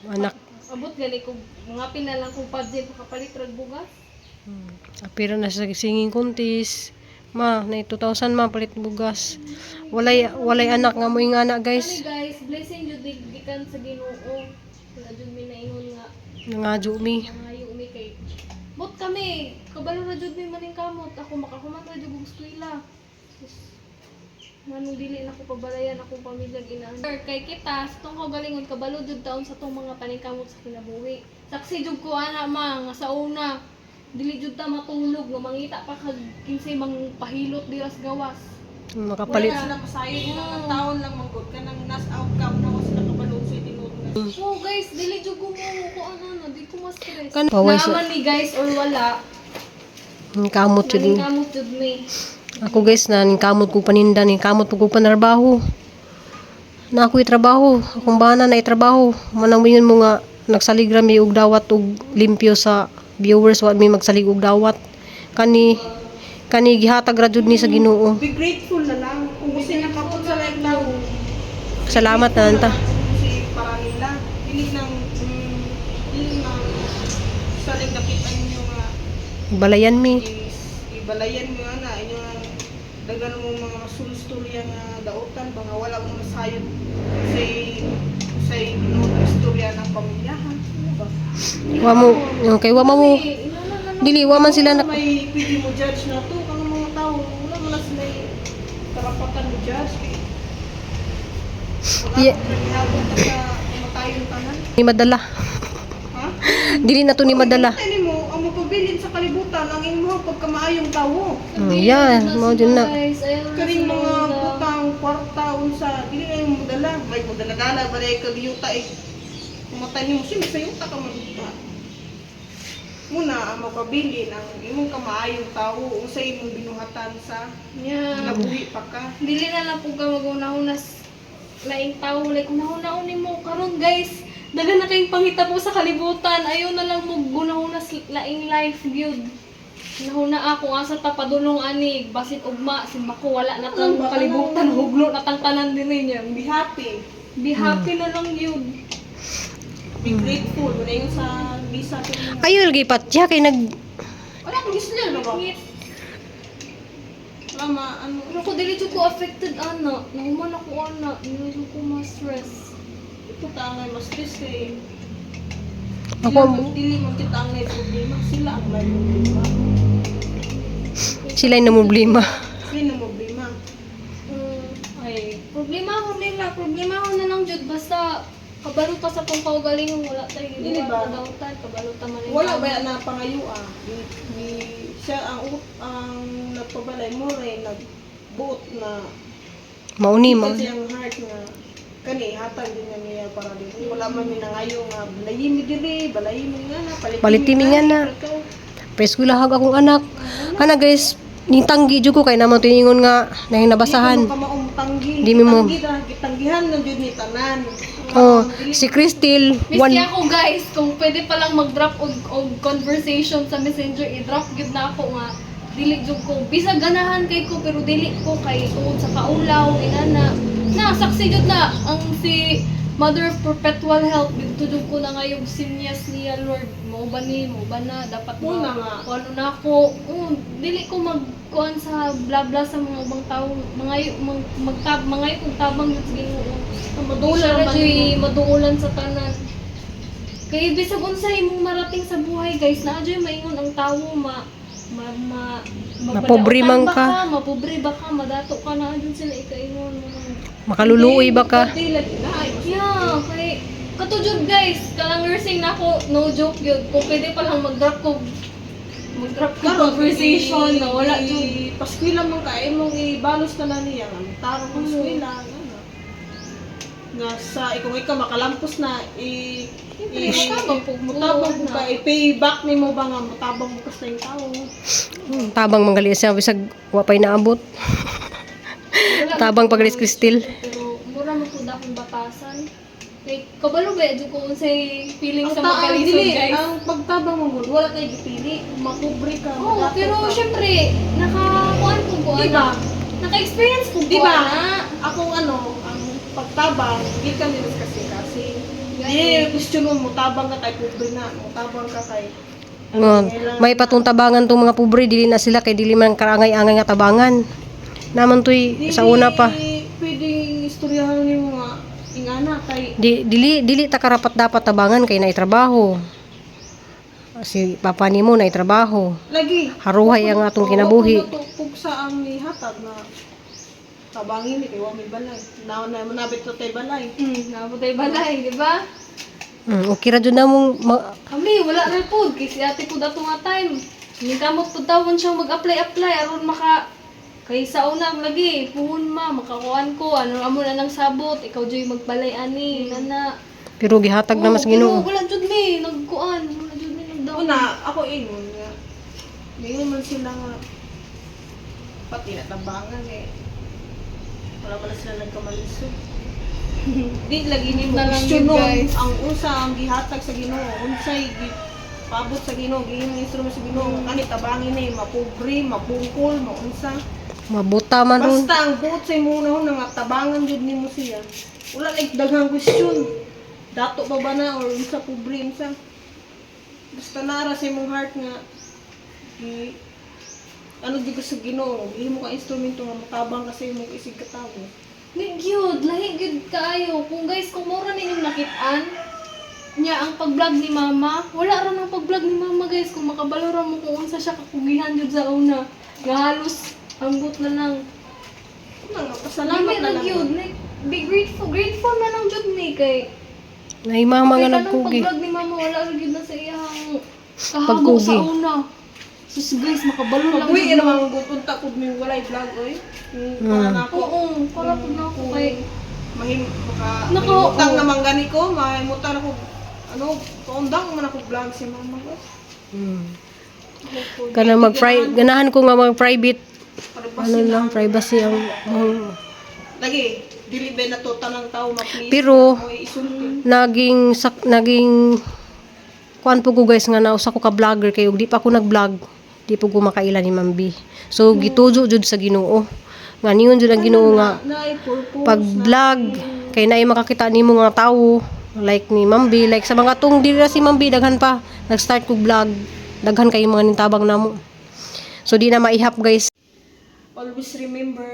Anak. Abot gani ko mga pinalang kong budget makapalit rag bugas. Apira na sa singing contest. Ma, na 2,000 ma palit bugas. Walay anak nga mo nga anak, Kani guys. guys, blessing jud gikan sa Ginoo. Wala jud mi naingon nga Nangadyo mi. nangayo mi kay Bot kami, kabalo ra jud mi maning kamot. Ako makahuman ra jud og eskwela. Sus, nganong dili na ko pabalayan akong pamilya ginaan. Kay kita sa tong kaugalingon kabalo jud taon sa tong mga paningkamot sa kinabuhi. Saksi jud ko ana ma nga sa una dili jud ta matulog nga mangita pa kag kinsay mang pahilot dira sa gawas. Makapalit. Wala sila masayod nila nga taon lang manggod kanang nas outcome na wa sila kabalo sa tinuod nga. Oh guys, dili jud ko mo ko ano na, di ko ma-stress. Paway sa- Naaman ni guys or wala, Kamot jud ni. naningkamot jud mi. Ako guys, na kamot ko paninda, kamot ko panarbaho. Na ako'y trabaho, akong bana na trabaho. Manang yun mo nga nagsalig ra mi og dawat og limpyo sa viewers, wa mi magsalig og dawat. Kani gihatag ra jud ni sa Ginoo. Be grateful na lang kung gusto niya kapot sa like tao. Salamat na ta. Kasi para nila dili nang dili nang sa like dapitan ninyo nga Balayan mi. is ibalayan mo na inyo nga daghan mo mga sulstorya nga dautan ba nga wala mo masayod sa tinuod nga istorya ng pamilyahan. Ano ba? Wa mo okay, wa mo Eh, inana na lang. dili wa man sila Wala na may pwede mo judge na to kang mga tao wala man na sila karapatan mo judge kay wala man gihapon ta sa kamatayon tanan. Ni madala. Ha? Dili na to ni madala. Kung mo ang mapabilin sa kalibutan ang imong pagkamaayong tawo. Yeah, mao jud na. Guys, ayaw na Kaning sila mga wala. butang kwarta unsa dili na yung modala, may modala-dala ba kag yuta eh. Kumatay nimo siya sa yuta ka man ba. Muna ang mapabilin ang imong kamaayong tawo unsa imong binuhatan sa kinabuhi pa ka. Dili na lang po ka mag-una-unas laing tao. Like, una-unaon nimo karon guys. Daghan na kayong pangitabo sa kalibutan. Ayaw na lang mo guna-unas laing life gyud. Nahuna ako asa ta padulong ani basin ugma simbako wala na tang kalibutan, huglo na tang tanan dinhi niya. Be happy. Be happy na lang gyud. Be grateful. Wala yung sa visa ko. Ayo lagi patya kay nag Wala akong gisli na ba? Ngit. Wala ma, ano. Pero ko dili jud ko affected ana. Nahuman ako ana, dili jud ko ma-stress. Ito ta ang mas stress kay. Ako Dili man kita ang may problema. Sila ang may problema. sila yung namroblema. Sila ang problema. Ay, problema ko nila, problema ko na lang jud basta kabalo ta sa tong kaugalingon, wala tayo Dili ba? kadautan, kabalo ta man. Wala ba na pangayo ah. Di, siya ang ang nagpabalay mo rin nagbuot na Mauni kita mo. siyang heart nga kani hatag din nga niya para diri. Wala man mi nangayo nga balayin mi diri, balayin mi nga na, palitin Palitin mi nga na. Preskwela hag akong anak. Kana guys, ning tanggi jud ko kay naman tiningon nga nahing nabasahan. Di ka maong tanggi. Di mi mo- Tanggi ta, gitanggihan na jud ni tanan. Oh, si Crystal Miski one ako guys, kung pwede pa lang mag-drop og conversation sa Messenger, i-drop gyud na ako nga dili jud ko. Bisag ganahan kay ko pero dili ko kay tungod sa kaulaw inana. Na saksi jud na ang si Mother of Perpetual Help didto jud ko na ngayog sinyas niya Lord. Mo ba ni mo ba na dapat Mo na nga. Kung ano na ako, dili ko magkuan sa bla bla sa mga ubang tao, mga mag, magtab mga kung tabang jud sa Ginoo. Madulan Siya man na juy maduulan sa tanan. Kay bisag unsa imong marating sa buhay guys, naa juy maingon ang tawo ma ma ma Mapobre man ba ka. Mapobre ba ka, madato ka na jud sila ikaingon. Makaluluoy ba ka? Di lagi na ay mas Yeah, kay katujud guys, kanang nursing na ako, no joke yun. Kung pwede pa lang mag-drop ko conversation na wala jud. Paskwila man ka imong ibalos na na niya nga tarong kong eskwela nga na. Nga sa ikaw ikaw makalampos na i Siyempre, mutabang po ko, mutabang po ka na. i-pay back nimo ba nga mutabang mo ka sa iyong tao. Tabang manggali siya bisag wa pay naabot. Wala Tabang man pagalis ko- Crystal. Pero mura man pud akong batasan. Kay kabalo ba jud ko unsay feeling Ang sa taang magkalisod dili, guys. ang pagtabang mo gud, wala kay gipili, mapobre ka. Oo, madato pero ka. syempre nakakuan ko ko Di ba? Naka-experience ko Di ko ba? ana. Akong ano, ang pagtabang gikan nila sa kasi kasi Yeah, Di question mo, mutabang ka kay pobre na, mutabang ka kay Nga, may patuntabangan tong mga pobre, dili na sila kay dili man kaangay-angay nga tabangan. Naman to'y sa una pa. Pwedeng istoryahan nimo nga ingana kay Di, dili dili ta karapat dapat tabangan kay naitrabaho. Si papa nimo naitrabaho. Lagi. Haruhay ang atong kinabuhi. Oo, pugsa ang nihatag na tabangin ni kay wa may balay. Na na manabit to tay balay. Nabutay balay, di ba? Okay ra jud na mong Kami, wala na po. Kay si ate po dato nga time. Ningkamot po tawon siyang mag-apply-apply aron maka kay sa una lagi puhon ma makakuan ko ano amo na lang sabot ikaw joy magbalay ani nana. Pero gihatag na mas Oo, pero Ginoo. wala jud mi nagkuan, wala jud mi nagdaw. Una, ako ingon nga. Ngayon man sila nga pati natabangan eh. Wala man na sila nagkamalisod. Di lagi nimo Na lang question yun, nun, guys. ang unsa ang gihatag sa Ginoo, unsay gi paabot sa Ginoo, gihimong instrumento sa Ginoo, kani tabangin ni mapobre, mabungkol, maunsa. Mabuta man ron. Basta ang buot sa imong unahon nga tabangan jud nimo siya. Wala like daghang question. Dato ba ba na or unsa pobre unsa. Basta naara sa imong heart nga gi ano di ko sa Ginoo, gihimo ka instrumento nga motabang ka sa imong isig katawo. Ni gyud, lahi gyud kaayo. Kung guys, kung mura ninyong nakitaan niya ang pag-vlog ni mama, wala ra nang pag-vlog ni mama guys kung makabalo ra mo kung unsa siya kakugihan jud sa una. Nga halos ambot na lang. Una nga pasalamat Dili na ra lang. gyud, like be grateful, grateful na lang jud ni kay Nay mama kay nga kanang nagkugi. pag-vlog ni mama wala ra gyud na sa iyang kahabo Pagkugi. sa una. Sus guys, makabalo lang. Mabuhi jud na naman gutunta kog may walay vlog oy. Para na ako. Oo, para pud na ako kay Mahim maka Nako, mahimutang oo. naman gani ko, mahimutang ako ano, paundang man ako vlog si mama ko. Kana mag ganahan ko nga mag private Para ano lang privacy ang Lagi, dili ba na to tanang tao ma-please. Pero, o isulti. naging sak, naging kuan po ko guys nga nausa ko ka vlogger kay ug di pa ako nag-vlog, di po ko makaila ni Ma'am B. So gitujo jud sa Ginoo. Nga niyon jud ang Ginoo nga Naay purpose. pag vlog kay naay makakita nimo nga tawo like ni Ma'am B, like sa mga tong dili ra si Ma'am B, daghan pa nag-start ko vlog, daghan kay mga nintabang namo. So di na maihap guys. Always remember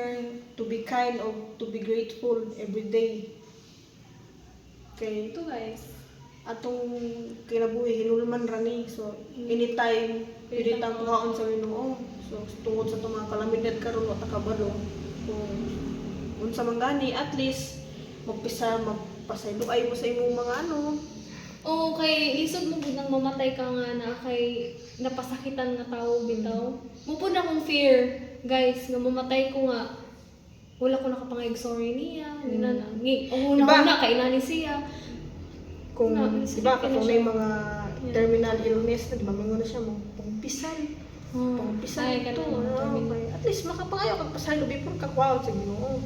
to be kind or to be grateful every day. Kay ito guys. Atong kinabuhi hinulman ra ni. So anytime pwede tang kuhaon sa Ginoo. So tungod sa itong mga kalamidad karon wa ta kabalo kung unsa man gani, at least magpisa magpasayloay mo sa imong mga ano. Oo, kay lisod mo pud nang mamatay ka nga na kay napasakitan nga tao bitaw. Mo pud akong fear, guys, nga mamatay ko nga wala ko nakapangayog sorry niya. Mm. Na, ngi, oo, Diba? na kay nani siya. Kung Na, di ba sakit kung na may siya. mga terminal illness na di ba mangon na siya mo pangpisal pangpisal Ay, ito kanang ano, terminal. kay at least makapangayo kag pasaylo before ka kuhaon sa Ginoo.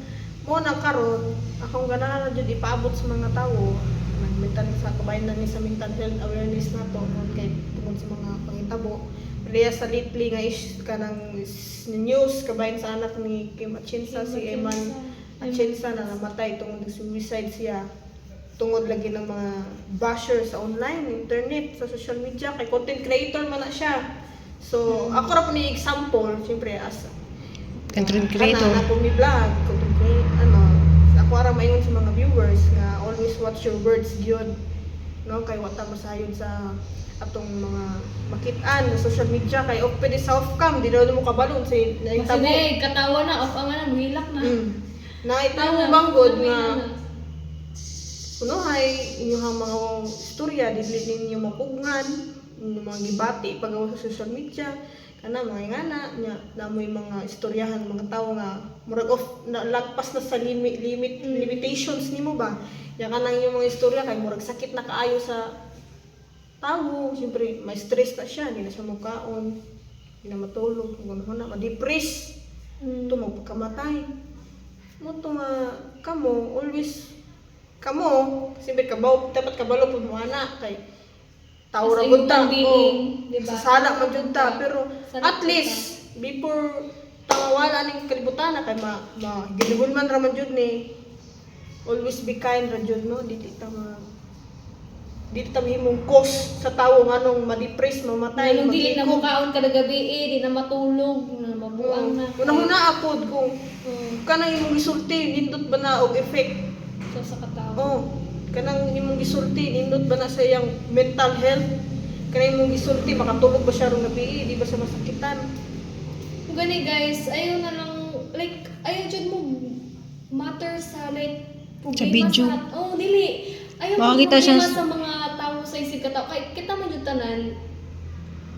Mo na karon akong ganahan na jud ipaabot sa mga tawo nang mental sa kabayan na ni sa mental health awareness nato tungod kay tungod sa mga pangitabo Rhea sa lately nga is kanang news kabayan sa anak ni Kim Atienza, si Eman Atienza na namatay tungod suicide siya tungod lagi ng mga basher sa online, internet, sa social media, kay content creator man na siya. So, ako ra po ni example, siyempre as Content creator. Kana na po mi vlog, content creator, ano, ako ara maingon sa mga viewers nga always watch your words gyud. No, kay wa ta masayod sa atong mga makit-an sa social media kay og pwede sa off cam di daw mo kabalo sa naitabo. Kasi katawa na, off ang ano, muhilak na. Naitabo Ana, bang good nga na. kunuhay inyong mga istorya dili ninyo mapugngan inyong mga gibati pagawa sa social media kana mga ingana nya namoy mga istoryahan mga tawo nga murag off na, lagpas na sa limit limit limitations nimo ba nya kanang inyong mga istorya kay murag sakit na kaayo sa tawo. Siyempre may stress na siya, hindi na siya mukaon, hindi na matulog, kung na ma-depress ito magpakamatay mo to nga kamo always kamo siyempre kabaw dapat kabalo pud mo ana kay tao As ra a gud ta. human being, Oo. diba? Sa sala man jud ta pero Sala at jud least before tawala ning kalibutan na kay ma, ma gilihon man ra man jud ni, always be kind ra jud no, dili ta ma Dili ta mahimong cause sa tawo nganong ma-depress, mamatay, Nganong dili na magtikom. mukaon kada gabi eh, di na matulog, na mabuang na. Una-una apod kung kanang imong gisulti nindot ba na og effect. So sa katawo. Oh, kanang imong gisulti nindot ba na sa iyang mental health? Kanang imong gisulti makatulog ba siya rong gabi, di ba siya masakitan? Kung gani guys, ayaw na lang, like, ayaw jud mo matter sa like, problema Sa video. oh, dili. Ayaw mo Makakita siya problema sa mga tao sa isig katao. Kay kita man jud tanan,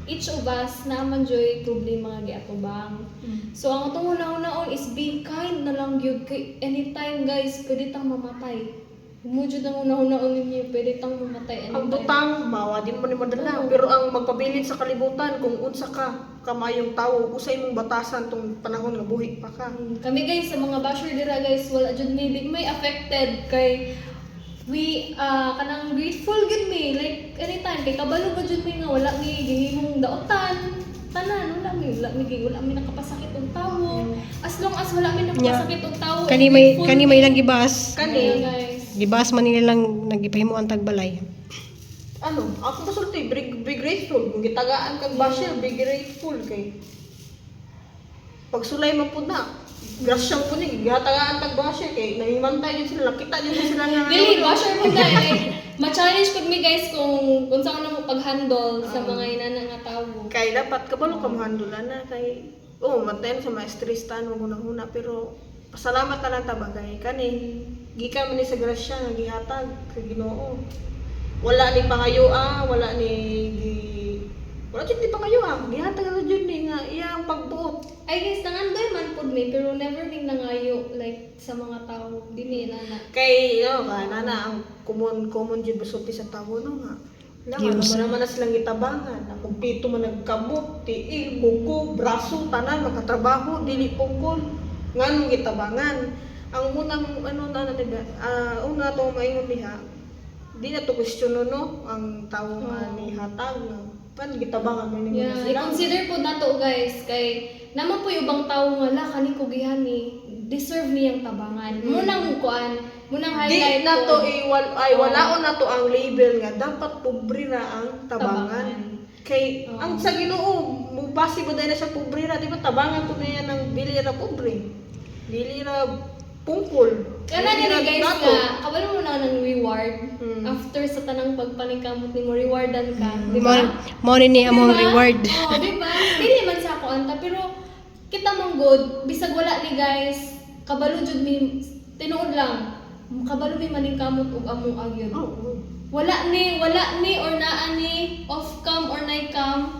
each of us na man joy problema nga giatubang. So ang atong una-unaon is be kind na lang gyud kay anytime guys, pwede tang mamatay. Mo jud ang una-unaon ninyo, pwede tang mamatay anytime. Ang butang mawa di mo ni madala, pero ang magpabilin sa kalibutan kung unsa ka kamayong tawo, usay imong batasan tong panahon nga buhi pa ka. Kami guys, sa mga basher dira guys, wala jud mi, di may affected kay we kanang grateful gud mi, like anytime kay kabalo ba jud mi nga wala mi gihimong daotan tanan, wala mi nakapasakit og tawo, as long as wala mi nakapasakit og tawo, Kani may grateful kani mi. may lang gibas. Kani Yeah, guys. Gibas man nila lang nagipahimuan tagbalay. Ano, ako masulti, be grateful. Kung gitagaan kag basher, be grateful kay pagsulay man pud na. Grasya po ni gihatagaan kag basher kay nahimantay jud sila, nakita jud sila nga. Dili basher mo na like ma-challenge pud mi guys kung unsa na mo pag-handle sa mga inana nga tawo. Kay dapat kabalo ka mohandle na kay oh, mantayan sa mga stress tan mo huna pero pasalamat na lang ta ba kay kani gikan man ni sa grasya nga gihatag sa Ginoo. Wala ni pangayo ah, wala ni gi wala jud ni pangayo ah, gihatag na jud ni nga iyang pagbuot. Ay guys, nangandoy man pud mi pero never ming nangayo like sa mga tao, di mi inana. Kay no ka na na ang common common jud basulti sa tawo no nga. Lang Yung ano man naman na silang gitabangan. Akong pito man nagkamot, tiil, kuko, braso, tanan makatrabaho, dili pungkol. Nganong gitabangan? Ang unang ano na na diba, una to maingon diha. Di na to question no ang tawo nga Oo. ni hatag nga pan gitabangan man nimo Yeah, na sila. i-consider po nato guys kay naman po yung ibang tao nga la kani ko gihan ni deserve niyang tabangan. Munang kuan, munang Di highlight na to ko. ay walaon na to ang label nga dapat pobre ra ang tabangan. Kay Oo. ang sa Ginoo mubase ba na siya pobre ra, di ba tabangan po niya ng dili ra pobre. Dili ra pungkol. Kana Dili gani ra guys dato. nga kabalo mo na ng reward after sa tanang pagpaningkamot nimo rewardan ka, di ba? Mo ni ni among Di ba? reward. Oo, di ba? Dili man sa ako anta pero kita man good bisag wala ni guys, kabalo jud mi tinuod lang. Kabalo mi maningkamot og among agyod. Oo. Wala ni or naa ni off cam or night cam.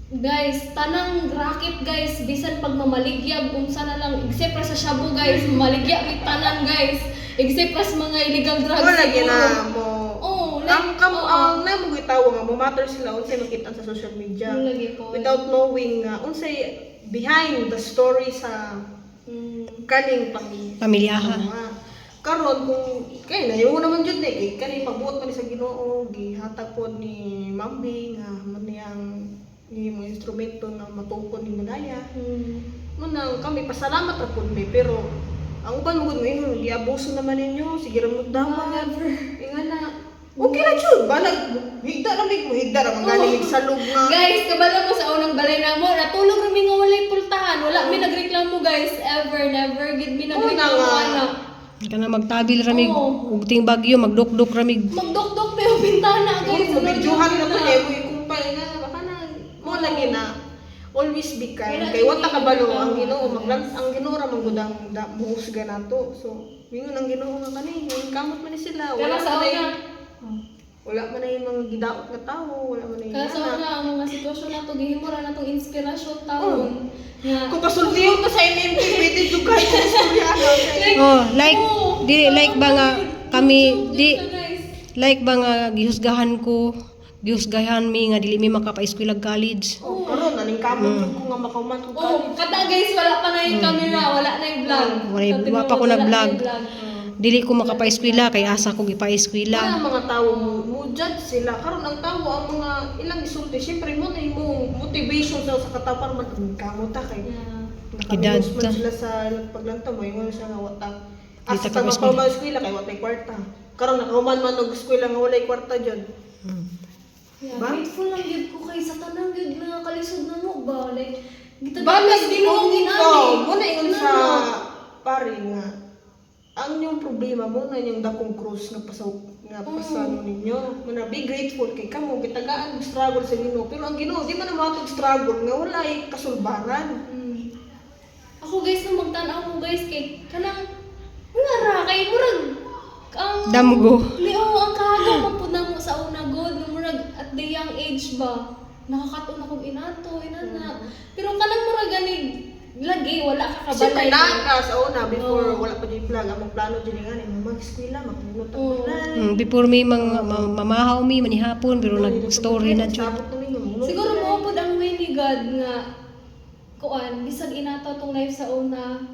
Guys, tanang racket guys, bisan pag mamaligyag unsa na lang except ra sa shabu guys, mamaligya mi tanan guys. Except ra sa mga illegal drugs. Wala siguro. gyud na mo. Oo, like, ang kamo oo. ang namo gitawo nga mo matter sila unsay makita sa social media. Wala gyud po. Without knowing nga unsay behind the story sa kaning pamilya. Pamilyaha. Nga. Karon kung kay nayo naman jud ni kay kani pagbuot man ni sa Ginoo gihatag pod ni Mambi nga man niyang ni mga instrumento nga matukod ni Malaya. Munang kami pasalamat ra pud mi pero ang uban mo gud moingon giabuso naman ninyo sige ra mo dawan. Inga na okay ra jud balag higda ra mig mo higda ra man gani mig salog nga. Guys, kabalo mo sa unang balay namo, natulog rami nga walay pultahan. Wala mi nagreklamo guys, ever, never gid mi Una nagreklamo nga. ana. Kana magtabil ramig Oo. ugting bagyo magdukduk ramig. Magdokdok pa yung bintana guys. Mo videohan na to niya mo ikumpay nga baka na mo lagi na always be kind Wala kay wa ta jud kabalo ni- ang Ginoo maglang ang Ginoo ra man gud ang muhusga nato so mingon ang Ginoo nga kani yung kamot man ni sila Kaya wala sa man una, wala man na yung mga gidaot nga tawo wala man na yung kaya sa anak. una ang mga sitwasyon nato gihimo ra natong inspirasyon taon nga Kung pasultiyon ta sa MMK pwede jud kay kung istorya na Like, Oh, like oo, di like ba nga kami joke di siya, guys. like ba nga gihusgahan ko gihusgahan mi nga dili mi makapaeskwela college. Oh, karon aning kamot jud ko nga makauman ko Oh, kada guys wala pa na yung camera, wala na yung vlog. Wala- Sa wala pa ko tinuod, wala na nag-vlog. yung vlog. Dili ko makapaeskwela kay asa ko Wala gipaeskwela. ang mga tao mo, mo judge sila karon ang tao ang mga ilang gisulti syempre mo na imong motivation sa katapar man ang kamot ta kay Yeah. nakaminos Edad man ta. sila sa ilang paglantaw mo ingon siya nga wata Asa Dito ta ka makahuman eskwela kay watay kwarta. Karon nakahuman man og eskwela nga walay kwarta jud. Yeah, Ba? grateful lang gyud ko kay sa tanang gyud nga kalisod na mo ba, like gitanaw Balas sa Ginoo ginani. Oh, muna ingon sa pare nga ang inyong problema mo na inyong dakong cross nga pasaw nga pasano ninyo. Muna be grateful kay kamo gitagaan og struggle sa Ginoo. Pero ang Ginoo di man na mohatag struggle nga walay kasulbaran. Ako guys, nung magtan-aw ko guys kay kanang wala ra kay murag ang Damgo. Leo ang kahagaw man pud namo sa una god nung murag at the young age ba nakakaton akong inato inana, pero kanang murag gani lagi wala ka Siyempre, kabalay. naa ka sa una, before Oo. wala pa di plan, among plano dyan nga, ni mag-eskwela, magpunod ang Oo. plan. Before may mga mamahaw mi manihapon pero nag-story na jud. Sabot na ninyo, munod Siguro na. mo pud ang way ni God nga kuan bisag inato tong life sa una,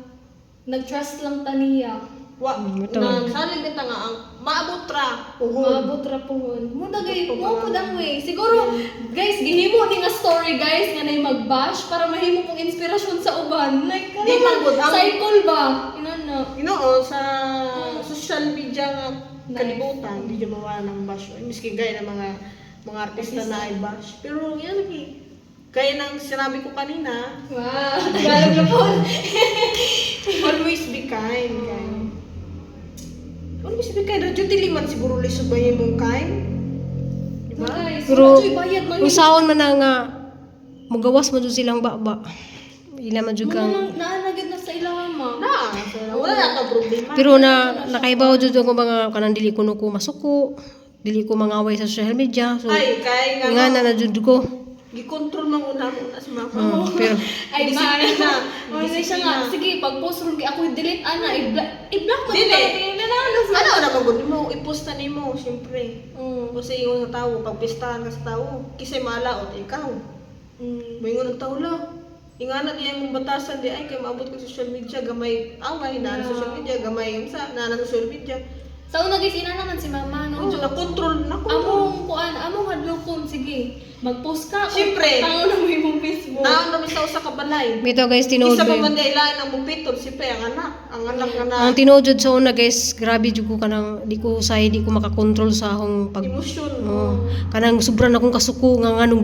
nag-trust lang ta niya. Wa, Ito. na, salig na nga, ang maabot ra, puhon. Maabot ra pohon. Mo dagay mo pud ang way. Siguro guys gihimo ni nga story guys nga nay mag-bash para mahimo pong inspirasyon sa uban. Like Di man gud, ang- cycle ba? Inana. Ginoo, sa social media nga Nice. kalibutan, di dyan mawala ng bash. Ay, miski gaya ng mga artista na ay bash. Pero yan, lagi. Gaya ng sinabi ko kanina, Wow, Tagalog na po. always be kind. Kind. Always be kind. Radyo dili man siguro lisod ba yung mong kind? Di ba? Guys, Pero wala joy bayad man. usaon man na nga mugawas man jud silang baba. Ila man jud kang Naa na gyud na sa ilaha ma. Na, so, wala na itong problema. Pero na nakaibaw jud ako mga kanang dili kuno ko masuko, dili ko mangaway sa social media. So Ay, kay nga, nga na na jud ko. gikontrol man una mo na si mama. Pero Ay, ma. Disiplina. Oh, siya nga. Sige, pag-post ron kay ako i-delete ana, i-block mo. Dili. Ano? Ano na man gud mo i-post na nimo siyempre. Mm. Kasi ingon sa tao, pagpistahan ka sa tao, kisay malaot ikaw. Moingon ang tao la. Ingana diya mong batasan di ay kay maabot ka sa social media gamay away na sa social media gamay unsa na sa social media. Sa una guys, ina naman si mama no. Oh, na control na control. Among kuan, among hadlokon, sige. Mag-post ka. Siyempre. Tango na mo imong Facebook. Naon na sa usa ka balay. bitaw guys tinuod Isa ba pa yun? man di lain ang mupitol siyempre ang anak nga na Ang tinuod jud sa una guys, grabe jud ko kanang di ko usay di ko makakontrol sa akong pag. emosyon. Oh, kanang sobra na akong kasuko nga nganong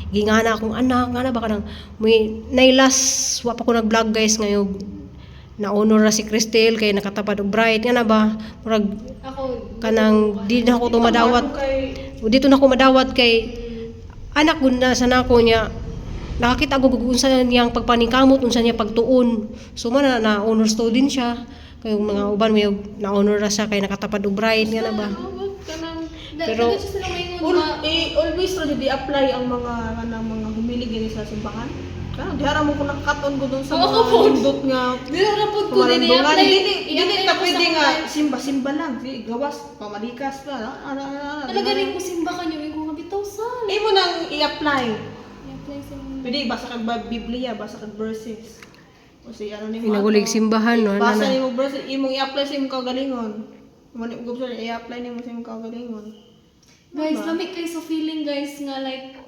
gingana akong anak, nga na ba kanang may nailas wa pa ko nag-vlog guys ngayog na honor ra si Cristel kay nakatapad og bright nga na ba murag Ako kanang di na ako tumadawat. Kay Dito na ako madawat kay anak gud na sa nako niya, nakakita ko kung unsa niyang pagpaningkamot, unsa niya pagtuon. So man na, na honor student siya kay yung mga uban may na honor ra siya kay nakatapad og bright nga na ba. Kanang Pero- Pero sila maingon All, eh, always ra jud i-apply ang mga kanang mga humilig gini sa simbahan. Kana dihara mo ko nakaton ko dun sa Oo, mga ako po. nindot nga Dili ra pud ko dili kumarandungan. apply. Dili dili I-apply ta ako pwede sa nga life. simba-simba lang, di gawas pamalikas pa. Ana ana ana. Talaga rin ko simba kanyo ingon nga bitaw sa. Imo nang i-apply. I-apply sa mga. Pwede basa kag Biblia, basa kag verses. O si ano nimo. Pinagulig ato. simbahan no Basa na. nimo verses imong i-apply sa imong kaugalingon. Mo ni gusto i-apply nimo sa imong kaugalingon. Guys, lamig kayo sa feeling guys nga like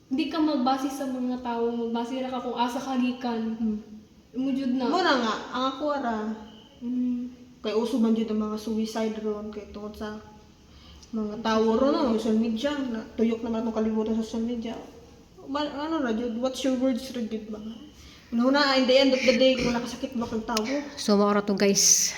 hindi ka magbase sa mga tao, magbase ra ka kung asa ka gikan. Imo jud na. Mo na nga ang ako ra kay uso man jud ang mga suicide ron kay tungod sa mga tao ron no, social media na tuyok naman atong kalibutan sa social media. Ano ra jud, what's your words ra jud ba? Una in the end of the day kung nakasakit ba kag tawo? So mao ra to guys.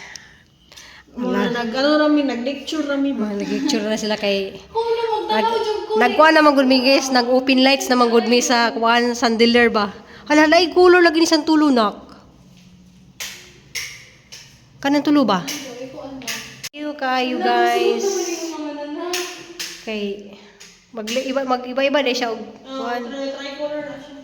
Muna nag ano ra mi nag lecture ra mi ba. Mga nag-lecture na sila kay Kung na magtanaw jud ko. Nagkuan naman gud mi guys, nag-open lights naman gud mi sa kuan chandelier ba. Hala lahi color lagi ni sang tulo nak. Kanang tulo ba? Thank you kayo guys. Kay mag iba mag iba-iba na siya og kuan. Tricolor na siya.